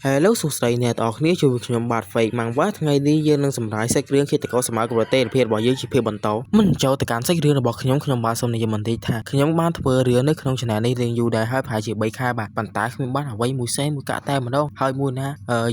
Hello សួស្តីអ្នកទាំងអស់គ្នាជួយខ្ញុំបាទ Fake Mangwa ថ្ងៃនេះយើងនឹងសម្រាយសាច់រឿងឃាតករសម័យប្រទេសភាពរបស់យើងជាភាពបន្តមិនចូលទៅកាន់សាច់រឿងរបស់ខ្ញុំខ្ញុំបាទសូមនិយាយបន្តិចថាខ្ញុំបានធ្វើរឿងនៅក្នុង channel នេះរៀងយូរដែរហើយប្រហែលជា3ខែបាទប៉ុន្តែគ្មានបានអ្វីមួយសេនមួយកាក់តែម្ដងហើយមួយណា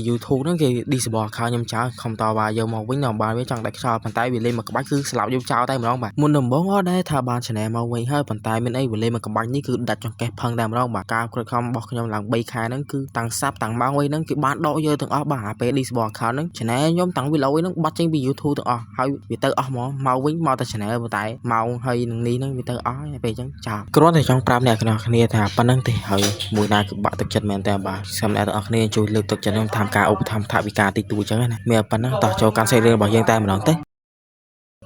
YouTube ហ្នឹងគេ disable account ខ្ញុំចោលខំតវ៉ាយកមកវិញដល់បានវាចង់ដាច់ខ្យល់ប៉ុន្តែវាលេងមកក្បាច់គឺស្លាប់យកចោលតែម្ដងបាទមុនដំបូងអត់ដែរថាបាន channel មកវិញហើយប៉ុន្តែមានអីវាលេងមកក្បាច់នេះគឺដាច់ចង្កេះផឹងតែម្ដងបាទការខិតខំរបស់ខ្ញុំឡើង3ខែហ្នឹងគឺតាំងសាប់តាំងម៉ោងអីហ្នឹងគឺបានដកយកទាំងអស់បាទអាពេល disable account ហ្នឹង channel ខ្ញុំតាំងវីដេអូហ្នឹងបាត់ចេញពី YouTube ទាំងអស់ហើយវាទៅអស់ហ្មងមកវិញមកតែ channel ប៉ុន្តែម៉ោងហើយនឹងនេះហ្នឹងវាទៅអស់ហើយពេលអញ្ចឹងចោលគ្រាន់តែចង់ប្រាប់អ្នកទាំងអស់គ្នាថាប៉ុណ្្នឹងទេហើយមួយណាគឺបាក់ទឹកចិត្តមែនតើបាទសូមអ្នកទាំងអស់គ្នាជួយលើកទឹកចិត្តខ្ញុំតាមការឧបត្ថម្ភថវិកាតិចតួចអញ្ចឹងណាមានប៉ុណ្្នឹងតោះចូលកាន់សាច់រឿងរបស់យើងតែម្ដងទៅ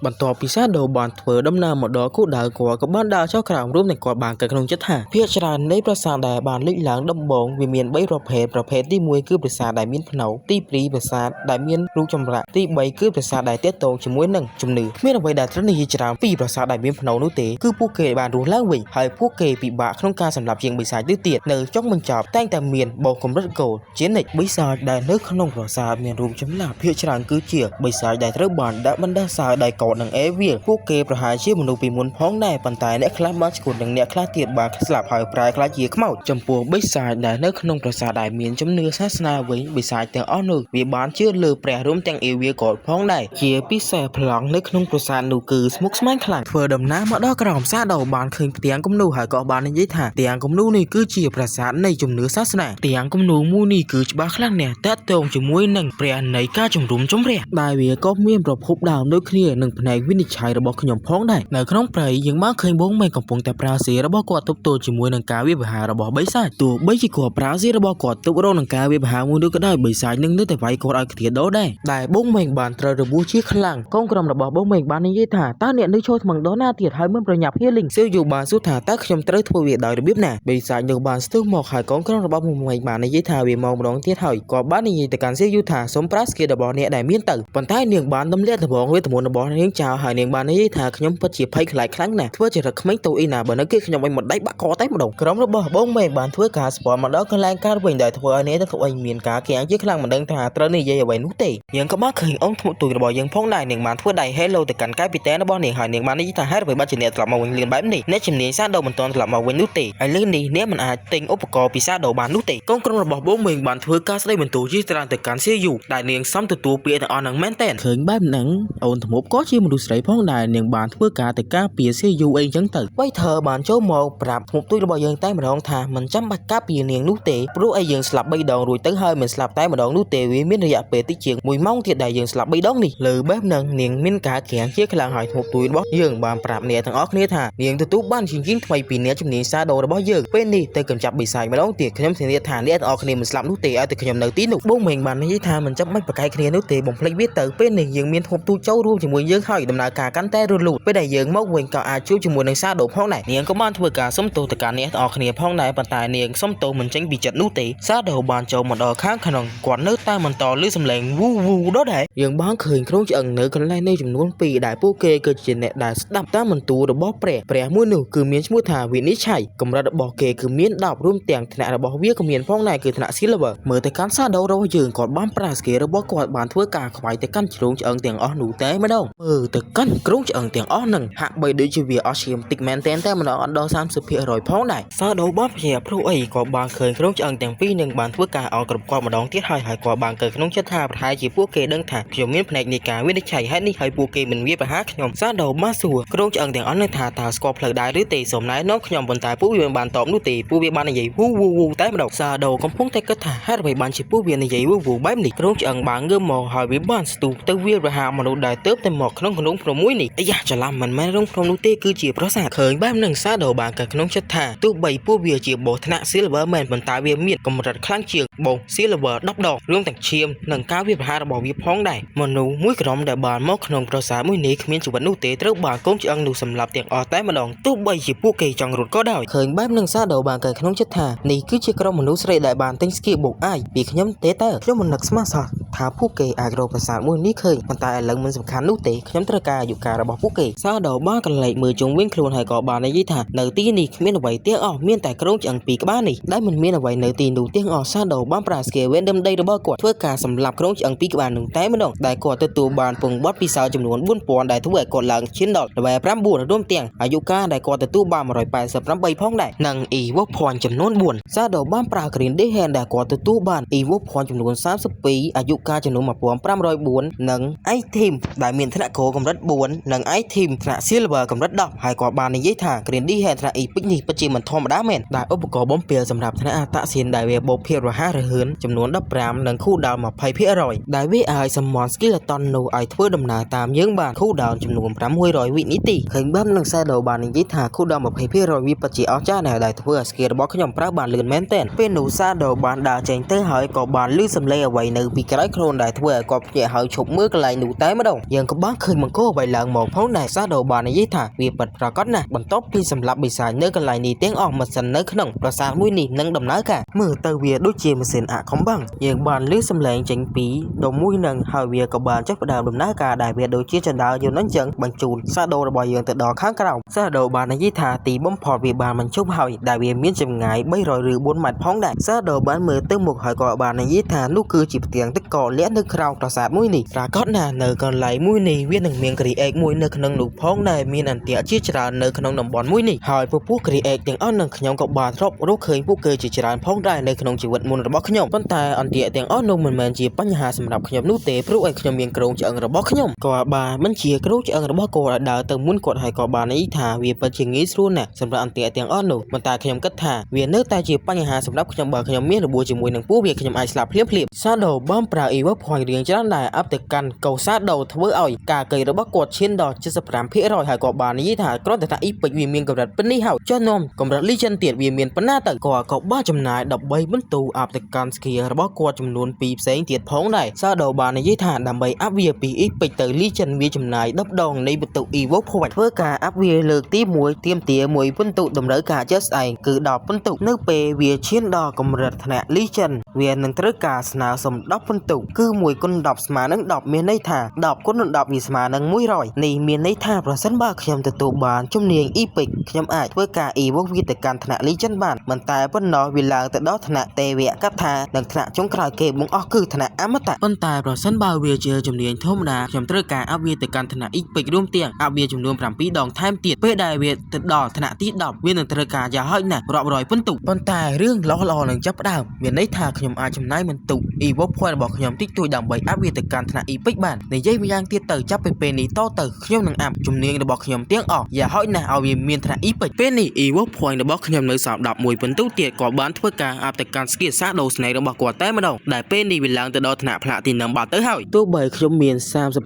បន្ទាប់ពីសាដូបានធ្វើដំណើរមកដល់គោលដៅគាត់ក៏បានដើរចុះក្រោមរួមនឹងគាត់បានគិតក្នុងចិត្តថាភាគច្រើននៃប្រាសាទដែលបានលេចឡើងដំបូងវាមាន3ប្រភេទប្រភេទទី1គឺប្រាសាទដែលមានភ្នូទី2ប្រាសាទដែលមានរូបចម្លាក់ទី3គឺប្រាសាទដែលទាក់ទងជាមួយនឹងជំនឿគ្មានអ្វីដែលត្រូវនិយាយច្រើនពីប្រាសាទដែលមានភ្នូនោះទេគឺពួកគេបានរស់ឡើងវិញហើយពួកគេពិបាកក្នុងការសម្លាប់ជាងបិសាចទៅទៀតនៅចុងបញ្ចប់តែងតែមានបោសកម្រិតគោលជានិច្ចបិសាចដែលនៅក្នុងប្រាសាទមានរូបចម្លាក់ភាគច្រើនគឺជាបិសាចដែលត្រូវបានដាក់បណ្ដាសាដោយកោតនិងអេវីលពួកគេប្រហែលជាមនុស្សពីមុនផងដែរប៉ុន្តែអ្នកខ្លះបានឈួតនិងអ្នកខ្លះទៀតបានស្លាប់ហើយប្រែក្លាយជាខ្មោចចំពោះបិសាចដែលនៅក្នុងប្រាសាទដែលមានជំនឿសាសនាវិញបិសាចទាំងអស់នោះវាបានជឿលើព្រះរួមទាំងអេវីលក៏ផងដែរជាពិសេសប្លង់នៅក្នុងប្រាសាទនោះគឺស្មុគស្មាញខ្លាំងធ្វើដំណើរមកដល់ក្រោមសាដូបានឃើញផ្ទាំងគំនូរហើយក៏បាននិយាយថាផ្ទាំងគំនូរនេះគឺជាប្រាសាទនៃជំនឿសាសនាផ្ទាំងគំនូរមួយនេះគឺច្បាស់ខ្លាំងណាស់តាក់ទងជាមួយនឹងព្រះនៃការជំរុំជម្រះដែលវាក៏មានប្រភពដើមដូចគ្នានឹងផ្នែកវិនិច្ឆ័យរបស់ខ្ញុំផងដែរនៅក្នុងព្រៃយើងបានឃើញបងមេកំពុងតែប្រើស៊ីរបស់គាត់ទប់ទល់ជាមួយនឹងការវាយប្រហាររបស់បិសាចទោះបីជាគាត់ប្រើស៊ីរបស់គាត់ទប់រងនឹងការវាយប្រហារមួយនោះក៏ដោយបិសាចនឹងនៅតែវាយគាត់ឲ្យខ្ទាតដោដែរដែលបងមេបានត្រូវរបួសជាខ្លាំងកងក្រុមរបស់បងមេបាននិយាយថាតើអ្នកនៅចូលថ្មឹងដល់ណាទៀតហើយមិនប្រញាប់ healing សៀវយូបានសួរថាតើខ្ញុំត្រូវធ្វើវាដោយរបៀបណាបិសាចនោះបានស្ទុះមកហើយកងក្រុមរបស់បងមេបាននិយាយថាវាមកម្ដងទៀតហើយក៏បាននិយាយទៅកាន់សៀវយូថាសូមប្រើ skill របស់អ្នកដែលមានទៅប៉ុន្តែនាងបានទម្លាក់ដំបងវេទមន្តរបស់នាងចោលហើយនាងបាននិយាយថាខ្ញុំពិតជាភ័យខ្លាចខ្លាំងណាស់ធ្វើជារឹកក្មេងតូចអីណាបើនៅគេខ្ញុំឲ្យមកដៃបាក់កតែម្ដងក្រុមរបស់បងមេបានធ្វើការស្ពាន់មកដល់កន្លែងកើតវិញដែលធ្វើឲ្យនាងទាំងអីមានការគាំងជាខ្លាំងមិនដឹងថាត្រូវនិយាយអ្វីនោះទេយើងក៏បានឃើញអ៊ំធ្មប់ទូចរបស់យើងផងដែរនាងបានធ្វើដៃ Hello ទៅកាន់កាយពីតែរបស់នាងហើយនាងបាននិយាយថាហេតុអ្វីបានជាអ្នកត្រឡប់មកវិញលឿនបែបនេះអ្នកជំនាញសាដូមិនទាន់ត្រឡប់មកវិញនោះទេឥឡូវនេះអ្នកមិនអាចទិញឧបករណ៍ពីសាដូបាននោះទេកងក្រុមរបស់បងមេបានធ្វើការស្ដីបន្ទោសជាច្រើនទៅកាន់សៀយូដែលនាងសំទទួលពាក្យទាំងអស់ហ្នឹងមែនតើឃើញបែបហ្នឹងអូនធ្មប់ក៏ជាមនុស្សស្រីផងដែរនាងបានធ្វើការទៅការពារសៀយូអីចឹងទៅវៃធើបានចូលមកប្រាប់ធ្មប់ទូចរបស់យើងតែម្ដងថាមិនចាំបាច់ការពារនាងនោះទេព្រោះអីយើងស្លាប់3ដងរួចទៅហើយមិនស្លាប់តែម្ដងនោះទេវាមានរយៈពេលតិចជាង1ម៉ោងទៀតដែលយើងស្លាប់3ដងនេះលើបែបហ្នឹងនាងមានការក្រាំងជាខ្លាំងហើយធ្មប់ទូចរបស់យើងបានប្រាប់អ្នកទាំងអស់គ្នាថានាងទទួលបានជាងថ្មីពីអ្នកជំនាញសាដូរបស់យើងពេលនេះទៅកម្ចាត់បិសាចម្ដងទៀតខ្ញុំធានាថាអ្នកទាំងអស់គ្នាមិនស្លាប់នោះទេឲ្យតែខ្ញុំនៅទីនោះបងមេងបាននិយាយថាមិនចាំបាច់ប្រកែកគ្នានោះទេបំភ្លេចវាទៅពេលនេះយើងមានធ្មប់ទូចចូលរួមជាមួយយើងហើយដំណើរការកាន់តែរលូនពេលដែលយើងមកវិញក៏អាចជួបជាមួយនឹងសាដូផងដែរនាងក៏បានធ្វើការសុំទោសទៅកាន់អ្នកទាំងអស់គ្នាផងដែរប៉ុន្តែនាងសុំទោសមិនចេញពីចិត្តនោះទេសាដូបានចូលមកដល់ខាងក្នុងគាត់នៅតែបន្តឮសំឡេងវូវូដដែលយើងបានឃើញក្រុងឆ្អឹងនៅកន្លែងនេះចំនួន2ដែលពួកគេគឺជាអ្នកដែលស្ដាប់តាមបន្ទូលរបស់ព្រះព្រះមួយនោះគឺមានឈ្មោះថាវិនិច្ឆ័យកម្រិតរបស់គេគឺមាន10រួមទាំងថ្នាក់របស់វាក៏មានផងដែរគឺថ្នាក់ Silver មើលទៅកាន់សាដូរបស់យើងគាត់បានប្រើ skill របស់គាត់បានធ្វើការខ្វាយទៅកាន់ជ្រុងឆ្អឹងទាំងអស់នោះតែម្ដងមើលទៅកាន់ក្រុងឆ្អឹងទាំងអស់នឹងហាក់បីដូចជាវាអស់ឈាមតិចមែនទែនតែម្ដងអត់ដល់30%ផងដែរសាដូបានព្យាព្រោះអីក៏បានឃើញក្រុងឆ្អឹងទាំងពីរនឹងបានធ្វើការអោនគ្រប់គាត់ម្ដងទៀតហើយហើយគាត់បានកើក្នុងចិត្តថាប្រហែលជាពួកគេដឹងថាខ្ញុំមានផ្នែកនៃការវិនិច្ឆ័យហេតុនេះហើយពួកគេមិនវាប្រហារខ្ញុំសាដូបានសួរក្រុងឆ្អឹងទាំងអស់នឹងថាតើស្គាល់ផ្លូវដែរឬទេសូមណែនាំខ្ញុំប៉ុន្តែពួកវាមិនបានតបនោះទេពួកវាបាននិយាយវូវូវូតែម្ដងសាដូកំពុងតែគិតថាហេតុអ្វីបានជាពួកវានិយាយវូវូបែបនេះក្រុងឆ្អឹងបានងើបមកហើយវាបានស្ទុះទៅវាប្រហារមនុស្សដែលទៅតែមកក្នុងក្នុងភ្នំមួយនេះអាយ៉ាច្រឡំមិនមែនរោងភ្នំនោះទេគឺជាប្រាសាទឃើញបែបនឹងសាដូបានកើតក្នុងចិត្តថាទោះបីពួកវាជាបោសថ្នាក់ Silver មែនប៉ុន្តែវាមានកម្រិតខ្លាំងជាងបោស Silver 10ដងរួមទាំងឈាមនិងការវាយប្រហាររបស់វាផងដែរមនុស្សមួយក្រុមដែលបានមកក្នុងប្រាសាទមួយនេះគ្មានជីវិតនោះទេត្រូវបានកូនឆ្អឹងនោះសម្លាប់ទាំងអស់តែម្ដងទោះបីជាពួកគេចង់រត់ក៏ដោយឃើញបែបនឹងសាដូបានកើតក្នុងចិត្តថានេះគឺជាក្រុមមនុស្សស្រីដែលបានទិញស្គីបុកអាយពីខ្ញុំទេតើខ្ញុំមិននឹកស្មានសោះ ថាពួកគេអាចរកប្រាសាទមួយនេះឃើញប៉ុន្តែឥឡូវមិនសំខាន់នោះទេខ្ញុំត្រូវការអាយុកាលរបស់ពួកគេសាដូបានកន្លែកមើលជុំវិញខ្លួនហើយក៏បាននិយាយថានៅទីនេះគ្មានអ្វីទាំងអស់មានតែគ្រោងឆ្អឹងពីរក្បាលនេះដែលមិនមានអ្វីនៅទីនោះទាំងអស់សាដូបានប្រើស្គាវេនដឹមដីរបស់គាត់ធ្វើការសម្លាប់គ្រោងឆ្អឹងពីរក្បាលនោះតែម្ដងដែលគាត់ទទួលបានពងបត់ពិសោធន៍ចំនួន4000ដែលធ្វើឲ្យគាត់ឡើងឈានដល់ level 9រួមទាំងអាយុកាលដែលគាត់ទទួលបាន188ផងដែរនិង Evo Point ចំនួន4សាដូបានប្រើ Green Day Hand ដែលគាត់ទទួលបាន Evo Point ចំនួន32អាយុកាលចំនួន1504និង Item ដែលមានថ្នាក់គោកម្រិត4និង Item ថ្នាក់ Silver កម្រិត10ហើយគាត់បាននិយាយថា Green Day Hand ថ្នាក់ Epic នេះពិតជាមិនធម្មតាមែនដែលឧបករណ៍បំពេញសម្រាប់ថ្នាក់អត្តសញ្ញាណដែលវាបូកភាពរហ័សរហឿនចំនួន15និង cooldown 20%ដែលវាឲ្យ Summon Skeleton នោះឲ្យធ្វើដំណើរតាមយើងបាន cooldown ចំនួន600វិនាទីឃើញបែបនឹង Shadow បាននិយាយថា cooldown 20%វាពិតជាអស្ចារ្យណាស់ដែលធ្វើឲ្យ skill របស់ខ្ញុំប្រើបានលឿនមែនទែនពេលនោះ Shadow បានដើរចេញទៅហើយក៏បានឮសំឡេងអ្វីនៅពីក្រោយខ្លួនដែលធ្វើឲ្យគាត់ភ្ញាក់ហើយឈប់មើលកន្លែងនោះតែម្ដងយើងក៏បានឃើញមង្គលអ្វីឡើងមកផងដែរ Shadow បាននិយាយថាវាពិតប្រាកដណាស់បន្ទាប់ពីសម្លាប់បិសាចនៅកន្លែងនេះទាំងអស់ម៉ាស៊ីននៅក្នុងប្រាសាទមួយនេះនឹងដំណើរការមើលទៅវាដូចជាម៉ាស៊ីនអាក់កំបាំងយើងបានឮសំឡេងចេញពីដុំមួយនឹងហើយវាក៏បានចាប់ផ្ដើមដំណើរការដែលវាដូចជាចណ្ដើរយន្តអញ្ចឹងបញ្ជូន Shadow របស់យើងទៅដល់ខាងក្រោម Shadow បាននិយាយថាទីបំផុតវាបានបញ្ចប់ហើយដែលវាមានចម្ងាយ300ឬ4ម៉ែត្រផងដែរ Shadow បានមើលទៅមុខហើយក៏បាននិយាយថានោះគឺជាផ្ទាំងទឹកកកលាក់នៅក្រោមប្រាសាទមួយនេះប្រាកដណាស់នៅកន្លែងមួយនេះវានឹងមាន create មួយនៅក្នុងនោះផងដែរមានអន្ទាក់ជាច្រើននៅក្នុងតំបន់មួយនេះហើយពពួក create ទាំងអស់នឹងខ្ញុំក៏បានធ្លាប់រកឃើញពួកគេជាច្រើនផងដែរនៅក្នុងជីវិតមុនរបស់ខ្ញុំប៉ុន្តែអន្ទាក់ទាំងអស់នោះមិនមែនជាបញ្ហាសម្រាប់ខ្ញុំនោះទេព្រោះឯខ្ញុំមានគ្រោងឆ្អឹងរបស់ខ្ញុំក៏បានបញ្ជាគ្រោងឆ្អឹងរបស់គាត់ឲ្យដើរទៅមុនគាត់ហើយក៏បាននិយាយថាវាពិតជាងាយស្រួលណាស់សម្រាប់អន្ទាក់ទាំងអស់នោះប៉ុន្តែខ្ញុំគិតថាវានៅតែជាបញ្ហាសម្រាប់ខ្ញុំបើខ្ញុំមានរបួសជាមួយនឹងពួកវាខ្ញុំអាចស្លាប់ភ្លាមៗ Shadow បានប្រើ Evo Point រៀងច្រើនដែរអាប់ទៅកាន់កោ Shadow ធ្វើឲ្យការកេរបស់គាត់ឈានដល់75%ហើយក៏បាននិយាយថាគ្រាន់តែថា Epic វាមានកម្រិតប៉ុណ្នេះហើយចុះនាំកម្រិត Legend ទៀតវាមានប៉ុណ្ណាទៅគាត់ក៏បានចំណាយ13បន្ទូអាប់ទៅកាន់ skill របស់គាត់ចំនួន2ផ្សេងទៀតផងដែរ Shadow បាននិយាយថាដើម្បីអាប់វាពី Epic ទៅ Legend វាចំណាយ10ដងនៃបន្ទុ Evo Point ធ្វើការអាប់វាលើកទី1ទាមទារ1ពិន្ទុតម្រូវការជាក់ស្ដែងគឺ10ពិន្ទុនៅពេលវាឈានដល់កម្រិតថ្នាក់ Legend វានឹងត្រូវការស្នើសុំ10ពិន្ទុគឺ1គុណ10ស្មើនឹង10មានន័យថា10គុណនឹង10វាស្មើនឹង100នេះមានន័យថាប្រសិនបើខ្ញុំទទួលបានជំនាញ Epic ខ្ញុំអាចធ្វើការ Evo វាទៅកាន់ថ្នាក់ Legend បានមិនតែប៉ុណ្ណោះវាឡើងទៅដល់ថ្នាក់ទេវកថានិងថ្នាក់ចុងក្រោយគេបង្អស់គឺថ្នាក់អមតៈប៉ុន្តែប្រសិនបើវាជាជំនាញធម្មតាខ្ញុំត្រូវការអាប់វាទៅកាន់ថ្នាក់ Epic រួមទាំងអាប់វាចំនួន7ដងថែមទៀតពេលដែលវាទៅដល់ថ្នាក់ទី10វានឹងត្រូវការយ៉ាងហោចណាស់រាប់រយពិន្ទុប៉ុន្តែរឿងល្អៗនឹងចាប់ផ្ដើមមានន័យថាខ្ញុំអាចចំណាយបន្ទុ Evo Point របស់ខ្ញុំតិចតួចដើម្បីអាប់វាទៅកាន់ថ្នាក់ Epic បាននិយាយម្យ៉ាងទៀតទៅចាប់ពីពេលនេះតទៅខ្ញុំនឹងអាប់ជំនាញរបស់ខ្ញុំទាំងអស់យ៉ាងហោចណាស់ឲ្យវាមានថ្នាក់ Epic ពេលនេះ Evo Point របស់ខ្ញុំនៅសល់11ពិន្ទុទៀតក៏បានធ្វើការអាប់ទៅកាន់ skill Shadow Snake របស់គាត់តែម្ដងដែលពេលនេះវាឡើងទៅដល់ថ្នាក់ Platinum បាត់ទៅហើយទោះបីខ្ញុំមាន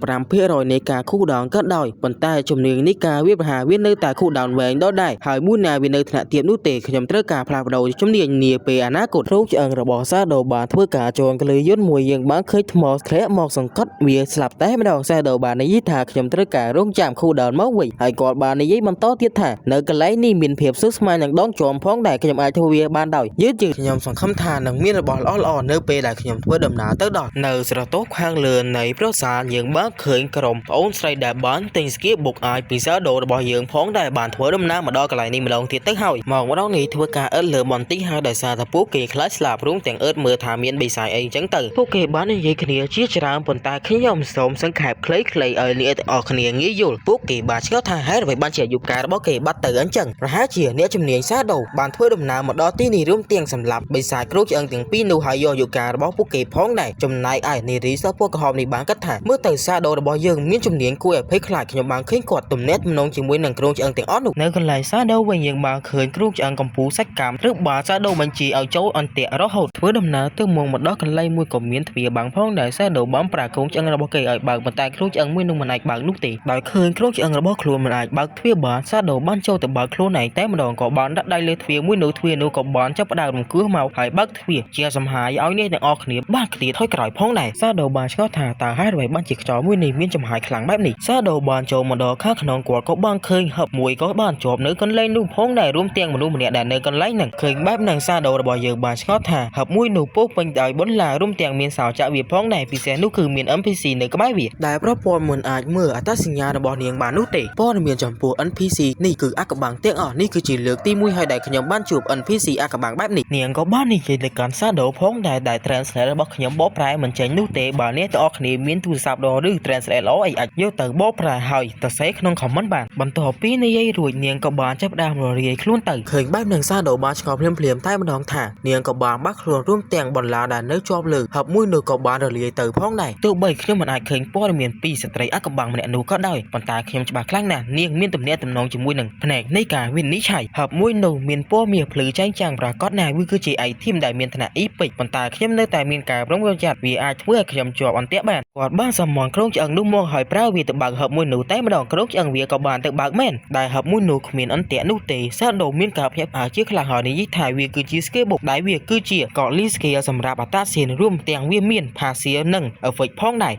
35%នៃការ cooldown ក៏ដោយប៉ុន្តែជំនាញនេះការវាប្រហារវានៅតែ cooldown វែងដដែលហើយមួយណាវានៅថ្នាក់ទាបនោះទេខ្ញុំត្រូវការផ្លាស់ប្ដូរជំនាញនាពេលអនាគតគ្រោងឆ្អឹងរបស់ Shadow បានធ្វើការជន់ក្លឺយន្តមួយយើងបានឃើញថ្មធ្លាក់មកសង្កត់វាស្លាប់តែម្ដង Shadow បាននិយាយថាខ្ញុំត្រូវការរងចាំ cooldown មកវិញហើយគាត់បាននិយាយបន្តទៀតថានៅកន្លែងនេះមានភាពស្មុគស្មាញនិងដងជាំផងដែរខ្ញុំអាចធ្វើវាបានដោយយឺតយឺតខ្ញុំសង្ឃឹមថានឹងមានរបស់ល្អៗនៅពេលដែលខ្ញុំធ្វើដំណើរទៅដល់នៅស្រទាប់ខាងលើនៃប្រាសាទយើងបានឃើញក្រុមប្អូនស្រីដែលបានទិញស្គៀបុកអាចពី Shadow របស់យើងផងដែរបានធ្វើដំណើរមកដល់កន្លែងនេះម្ដងទៀតទៅហើយមកម្ដងនេះធ្វើការអិតលើបន្តិចហើយដោយសារតែពួកគេខ្លាចស្លាប់រួមទាំងអិតមើលថាមានបិសាចអីចឹងទៅពួកគេបាននិយាយគ្នាជាច្រើនប៉ុន្តែខ្ញុំសូមសង្ខេបខ្លីៗឲ្យអ្នកទាំងអស់គ្នាងាយយល់ពួកគេបានឆ្ងល់ថាហេតុអ្វីបានជាអាយុកាលរបស់គេបាត់ទៅអញ្ចឹងប្រហែលជាអ្នកជំនាញ Shadow បានធ្វើដំណើរមកដល់ទីនេះរួមទាំងសម្លាប់បិសាចគ្រូឆ្អឹងទាំងពីរនោះហើយយកអាយុកាលរបស់ពួកគេផងដែរចំណែកឯនារីសិស្សពណ៌ក្រហមនេះបានគិតថាមើលទៅ Shadow របស់យើងមានជំនាញគួរឲ្យភ័យខ្លាចខ្ញុំបានឃើញគាត់ទំនាក់ទំនងជាមួយនឹងគ្រូឆ្អឹងទាំងអស់នោះនៅកន្លែង Shadow វិញយើងបានឃើញគ្រូឆ្អឹងកំពូលសាច់កម្មឬបាន Shadow បញ្ជាឲ្យចូលអន្ទាក់រហូតធ្វើដំណើរទៅមកមកដល់កន្លែងមួយក៏មានទ្វារបាំងផងដែរ Shadow បានប្រើគ្រូឆ្អឹងរបស់គេឲ្យបើកប៉ុន្តែគ្រូឆ្អឹងមួយនោះមិនអាចបើកនោះទេដោយឃើញគ្រូឆ្អឹងរបស់ខ្លួនមិនអាចបើកទ្វារបាន Shadow បានចូលទៅបើកខ្លួនឯងតែម្ដងក៏បានដាក់ដៃលើទ្វារមួយនោះទ្វារនោះក៏បានចាប់ផ្ដើមរង្គោះមកហើយបើកទ្វារជាសំហាយឲ្យអ្នកទាំងអស់គ្នាបានឃ្លាថយក្រោយផងដែរ Shadow បានឆ្ងល់ថាតើហេតុអ្វីបានជាខ្យល់មួយនេះមានចំហាយខ្លាំងបែបនេះ Shadow បានចូលមកដល់ខាងក្នុងគាត់ក៏បានឃើញហឹបមួយក៏បានជាប់នៅកន្លែងនោះផងដែររួមទាំងមនុស្សម្នាក់ដែលនៅកន្លែងហ្នឹងឃើញបែបហ្នឹង Shadow របស់យើងបានឆ្ងល់ថាហឹបមួយនោះពោពេញដោយបន្លារួមទាំងមានសោ ចាក់វាផងដែរពិសេសនោះគឺមាន NPC នៅក្បែរវាដែលប្រព័ន្ធមិនអាចមើលអត្តសញ្ញាណរបស់នាងបាននោះទេព័ត៌មានចំពោះ NPC នេះគឺអាកបាំងទាំងអស់នេះគឺជាលើកទី1ហើយដែលខ្ញុំបានជួប NPC អាកបាំងបែបនេះនាងក៏បាននិយាយទៅកាន់ Shadow ផងដែរដែល translate របស់ខ្ញុំបកប្រែមិនចេញនោះទេបើអ្នកទាំងអស់គ្នាមានទូរស័ព្ទល្អឬ translate ល្អអីអាចយកទៅបកប្រែហើយទៅសេក្នុង comment បានបន្ទាប់ពីនិយាយរួចនាងក៏បានចាប់ផ្ដើមររាយខ្លួនទៅឃើញបែបនឹង Shadow បានឆ្ងល់ភ្លាមភ្លាមតែម្ដងថានាងក៏បានបាក់ខ្លួនរួមទាំងបន្លាដែលនៅជាប់លើហឹបមួយនោះក៏បានរលាយទៅផងដែរទោះបីខ្ញុំមិនអាចឃើញព័ត៌មានពីស្ត្រីអាកំបាំងម្នាក់នោះក៏ដោយប៉ុន្តែខ្ញុំច្បាស់ខ្លាំងណាស់នាងមានទំនាក់ទំនងជាមួយនឹងផ្នែកនៃការវិនិច្ឆ័យហឹបមួយនោះមានពណ៌មាសភ្លឺចែងចាំងប្រាកដណាស់វាគឺជា item ដែលមានឋានៈ epic ប៉ុន្តែខ្ញុំនៅតែមានការប្រុងប្រយ័ត្នវាអាចធ្វើឲ្យខ្ញុំជាប់អន្ទាក់បានគាត់បានសំមន់គ្រោងឆ្អឹងនោះមកហើយប្រើវាទៅបើកហឹបមួយនោះតែម្ដងគ្រោងឆ្អឹងវាក៏បានទៅបើកមែនដែលហឹបមួយនោះគ្មានអន្ទាក់នោះទេសាដូមានការភ្ញាក់ផ្អើលជាខ្លាំងហើយនិយាយថាវាគឺជា skill book ដែលវាគឺជាកលី skill សម្រាប់អតាសៀនរួមទាំងវាមាន passive និង effect ផងដែរ។